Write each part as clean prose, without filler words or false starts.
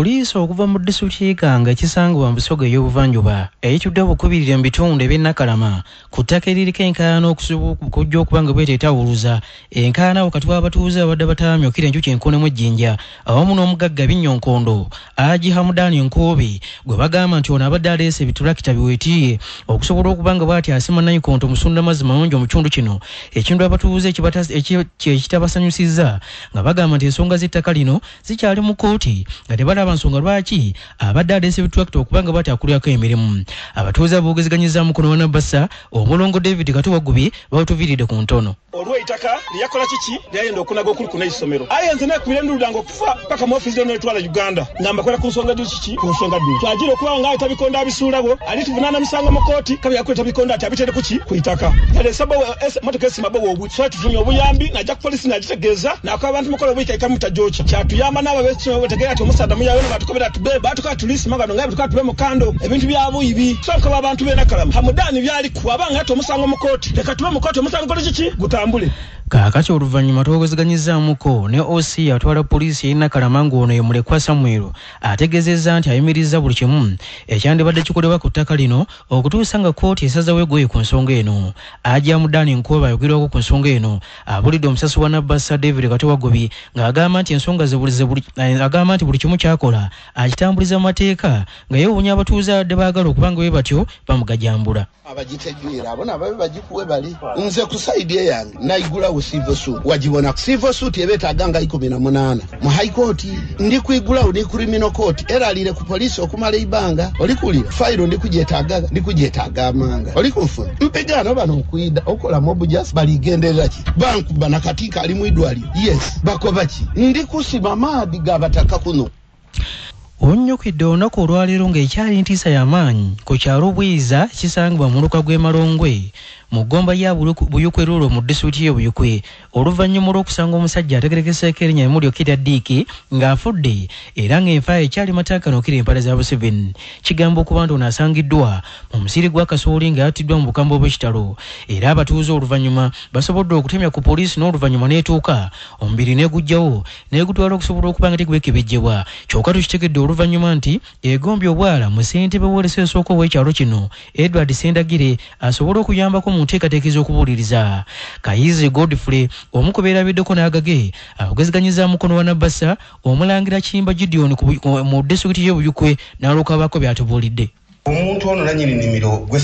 Poliisi okuva mu disitulikiti y'Iganga ekisangibwa mu Busoga ey'obuvanjuba eyitudde obukubirire mu bitundu eby'e Nakalama ku ttaka eririko enkaayana okujja okuba nga bweteetawuluza enkaayana wakati w'abatuuze abadde bataamyukira enjuki enkoonemu ejjinja awamu n'omugagga Binnyonkondo Haji Hamudani Nkuubi gwe bagamba nti ono abadde aleese ebitulakita biweetiiye okusobola okuba nga bw'ati asima nayikonto omusundamazzi mayonjo mu kitundu kino, ekintu abatuuze ekitabasanyusizza nga bagamba nti ensonga z'ettaka lino zikyali mu kkooti nga tebalaba nsonga lwaki abadde aleese ebitulakita okuba nga bw'ati akulirako emirimu. Abatuuze aboogezeganyizza mukono wa Nabbasa omulongo David Kato Wagubi bawutuviiridde ku ntono. Olw'eitaka lyakola kiki lyayenda okunaga okuli kuno essomero, aye nze neekubira enduulu okufa paka mu ofiisi yonna etwala Uganda nga mbakola ku nsonga dino kiki ku nsonga dino twagira okuba nga tabikonda abisuulawo ali tuvunaana musango mu kooti kabe yakweta bikonda ati abitere kuki ku itaka yaleese motoka esima bo wobu so tufunye obuyambi najja ku polisi nagitegeeza nako abantu mukola obuyikaika mutajoki kyatuyamba n'abo ab'ekisomero bategeera ati omusaadha muyawe batukobera tube batukola tulisima gano nga tukola tube mukando ebintu bya buyibi so nkoba abantu b'e Nakalama Hamudani byali kubanga ati omusango mu kooti leka tube mu kooti omusango gole kiki gutambule. Kaakati oluvannyuma twogezeganyizaamuko ne OC atwala poliisi y'e Nakalama ng'ono ye Mulekwa Samuel ategeezezza nti ayimirizza buli kimu ekyandibadde kikolebwa ku ttaka lino okutuusa nga kkooti esazeewo eggoye ku nsonga eno. Haji Hamudani Nkuubi ayogerwako ku nsonga eno abulidde omusasi wa Nabbasa David Kato Wagubi ng'agamba nti ensonga ze agamba nti buli kimu ky'akola akitambuliza mu mateeka nga yeewuunya abatuuze abadde baagala okuba nga bwe batyo bamugajambula. Abagitegeera abo nabo bagikuwe bali nze ku side eyange naigulawo civil suit wagibona civil suit ebeetaaga nga 18 mu high court ndi kwigulawo ni criminal court eralire ku poliisi okumala eibanga oli kuwulira fayiro ndikugyetaaga amanga oli kunfuna mpegaano bano okwida okola mob justice baligenderera ki bankuba nakatika ali mu idwaliro yes bakoba ki ndi kusiba maadi gabataka kuno. Onnyukidde olunaku olwaleero ng'ekyali ntiisa y'amaanyi ku kyalo Bwiza ekisangibwa mu muluka gw'e Malongwe mu ggomba ya Buyukwe Rural mu disitulikiti y'e Buyukwe oluvannyuma olw'okusanga omusajja ategerekeseeko erinnya Emuli Okirya Diiki ng'afudde era ng'enfa ekyali matankano okira empale za Museveni. Kigamba okuba nti ono asangiddwa mu musiri gwa kasooli ng'attiddwa mu bukambwe obw'ekitalo era abatuuze oluvannyuma basobodde okutemya ku poliisi n'oluvannyuma n'etuuka omubiri n'eguggyawo n'egutwala okusobola okuba nga tegwekebejjebwa. Kyokka tukitegedde oluvannyuma nti egombye obwala mu ssentebe w'olese esooka ow'ekyalo kino Edward Sendagire asobole okuyambako mu nteekateeka ez'okubuuliriza. Kayizi Godfrey omu ku beerabiddeko n'agage awogezeganyiza mukono wa Nabbasa omulangira Kimba Gideon mu disitulikiti y'e Buyukwe n'alukabako by'atubuulidde. Omuntu ono nannyini nnimiro gwe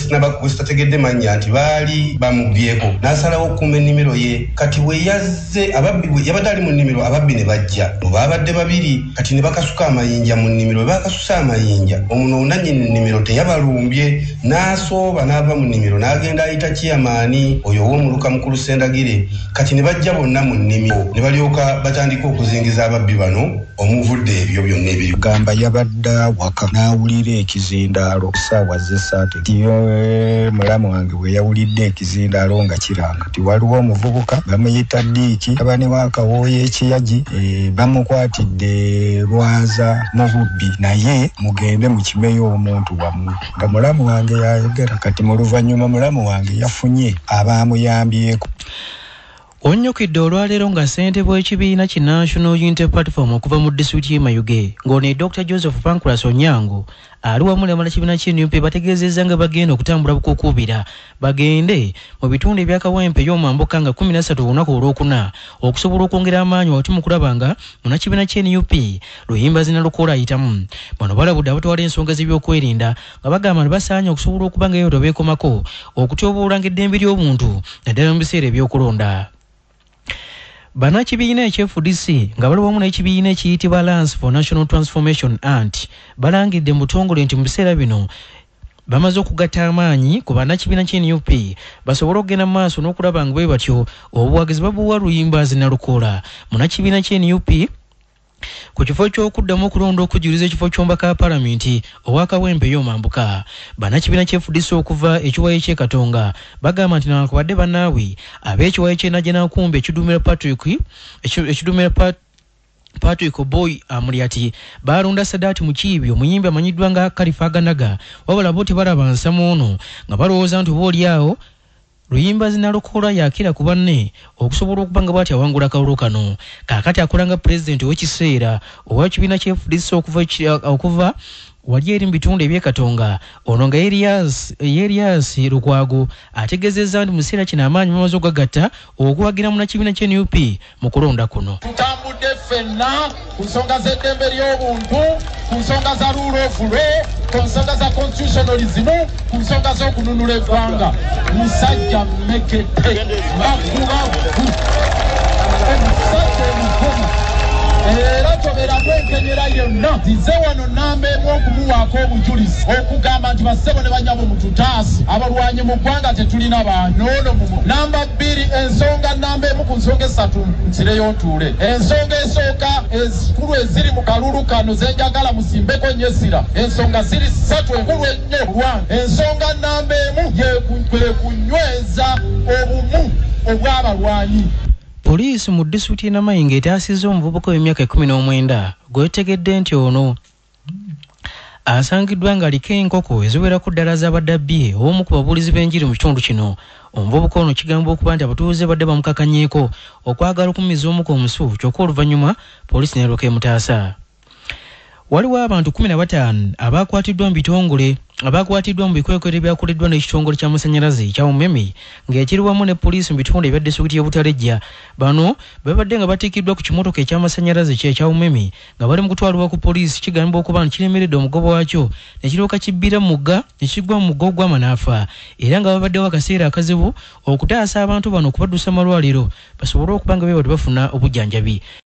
sitategedde mannya nti baali bamubyeko n'asalawo okukuuma ennimiro ye. Kati bwe yazze ababbi yabadde ali mu nnimiro ababbi ne bajja baabadde babiri kati ne bakasuka amayinja mu nnimiro. Bwe bakasusa amayinja omuno nannyini nnimiro teyabalumbye n'asooba n'ava mu nnimiro n'agenda ayita chairman oyo ow'omuluka mukulu Sendagire. Kati ne bajja bonna mu nnimiro ne balyoka batandika okuzingiza ababbi bano omuvudde ebyo byonna ebiri. Gamba yabadde awaka n'awulira ekizindaalo ssaawa z'essaatu tiyo mulamu wange bwe yawulidde ekizindaalo nga kiranga nti waliwo omuvubuka bamuyita Diiki tabani wa Kawooya ekiyagi bamukwatidde Lwaza mu bubbi naye mugende mukimeyo omuntu wammwe nga mulamu wange yayogera. Kati mu luvannyuma mulamu wange yafunye abaamuyambyeko. Onnyukidde olwaleero nga ssentebe w'ekibiina ki National Unity Platform okuva mu disitulikiti y'e Mayuge ng'ono ye Dr. Joseph Pancras Onyango ali wamu n'abala kibiina ki NUP bategeezezza nga bagenda okutambula bukukuubira bagende mu bitundu ebya Kawempe y'omwambuka nga 13 olunaku olwokuna okusobola okwongera amaanyi wakati mu kulaba nga munnakibiina ki NUP Luyimbazi Nalukoola ayitamu. Bano balabudde abatwala ensonga z'ebyokwerinda nga bagamba nti basaanye okusobola okuba nga eyo beekomako okutyoboolanga eddembe ly'obuntu naddala mu biseera ebyokulonda. Bannakibiina eky'FDC nga bali wamu n'ekibiina ekiyitibwa Alliance for National Transformation ANT balangidde mu butongole nti mu biseera bino bamaze okugatta amaanyi ku bannakibiina ki NUP basobole okugenda mu maaso n'okulaba nga bwe batyo obuwagizi babuwa Luyimbazi Nalukoola munnakibiina ki NUP ku kifo ky'okuddamu okulonda okujjuliza ekifo ky'omubaka wa Paalamenti owa Kawempe y'omambuka. Bannakibiina ki FDC okuva ekiwayi ky'e Katonga bagamba nti newankubadde bannaabwe ab'ekiwayi ky'e Najjanankumbi ekidumira Patrick Oboy Amuriati balonda Sadat Mukiibi omuyimbi amanyiddwa nga Kalifa Aganaga, wabula bo tebalaba nsamu ono nga balowooza nti oba oli awo Luyimbazi Nalukoola yakira ku banne okusobola okuba nga bw'ati awangula akalulu kano. Kaakati akola nga pulezidenti ow'ekiseera owa kibiina kya FDC okuva wali eri mu bitundu eby'e Katonga. Ono nga Erias Lukwago ategeezezza nti mu kiseera kino amaanyi bamaze okugagatta okuwagira munnakibiina kya NUP mu kulonda kuno. Tutambudde ffenna ku nsonga z'eddembe ly'obuntu, ku nsonga za rule of law, ku nsonga za constitutionalism, ku nsonga z'okununula eggwanga. Musajja mmekete makubavu, omusajja omuvumu, era tobeeramu enkenyera yonna. Nze wano namba emu okumuwaako obujulizi okugamba nti bassebo ne banyabo, mututaasi abalwanyi mu ggwanga, tetulina banoono mumu. Namba 2, ensonga namba emu ku nsonga esatu nsireyo ntuule. Ensonga esooka ezikulu eziri mu kalulu kano zenjagala musimbeko nnyo essira, ensonga ziri ssatu enkulu ennyo lwange. Ensonga namba emu ye kunyweza obumu obw'abalwanyi. Poliisi mu disitulikiti y'e Namayingo etaasizza omuvubuka ow'emyaka 19 gwetegedde nti ono asangiddwa ng'aliko enkoko eziwerako ddala z'abadde abbye omu ku babuulizi b'enjiri mu kitundu kino. Omuvubuka ono kigambibwa okuba nti abatuuze badde bamukakanyeeko okwagala okumumiza omuka omusu, kyokka oluvannyuma poliisi n'eryoka emutaasa. Waliwo abantu 15 abakwatiddwa mu bitongole, abakwatiddwa mu bikwekweto ebyakoleddwa n'ekitongole ky'amasannyalaze ekya UMEME ng'ekiri wamu ne poliisi mu bitundu ebya disitulikiti y'e Butalejja. Bano babadde nga batikiddwa ku kimotoka eky'amasannyalaze ekya UMEME nga bali mu kutwalibwa ku poliisi. Kigambibwa okuba nti kiremeredde omugoba waakyo ne kiryoka kibbira mu mugga ne kigwa mu mugga ogw'amanaafa, era nga babaddewo akaseera akazibu okutaasa abantu bano okubaddusa mu malwaliro basobole okuba nga beebali bafuna obujjanjabi.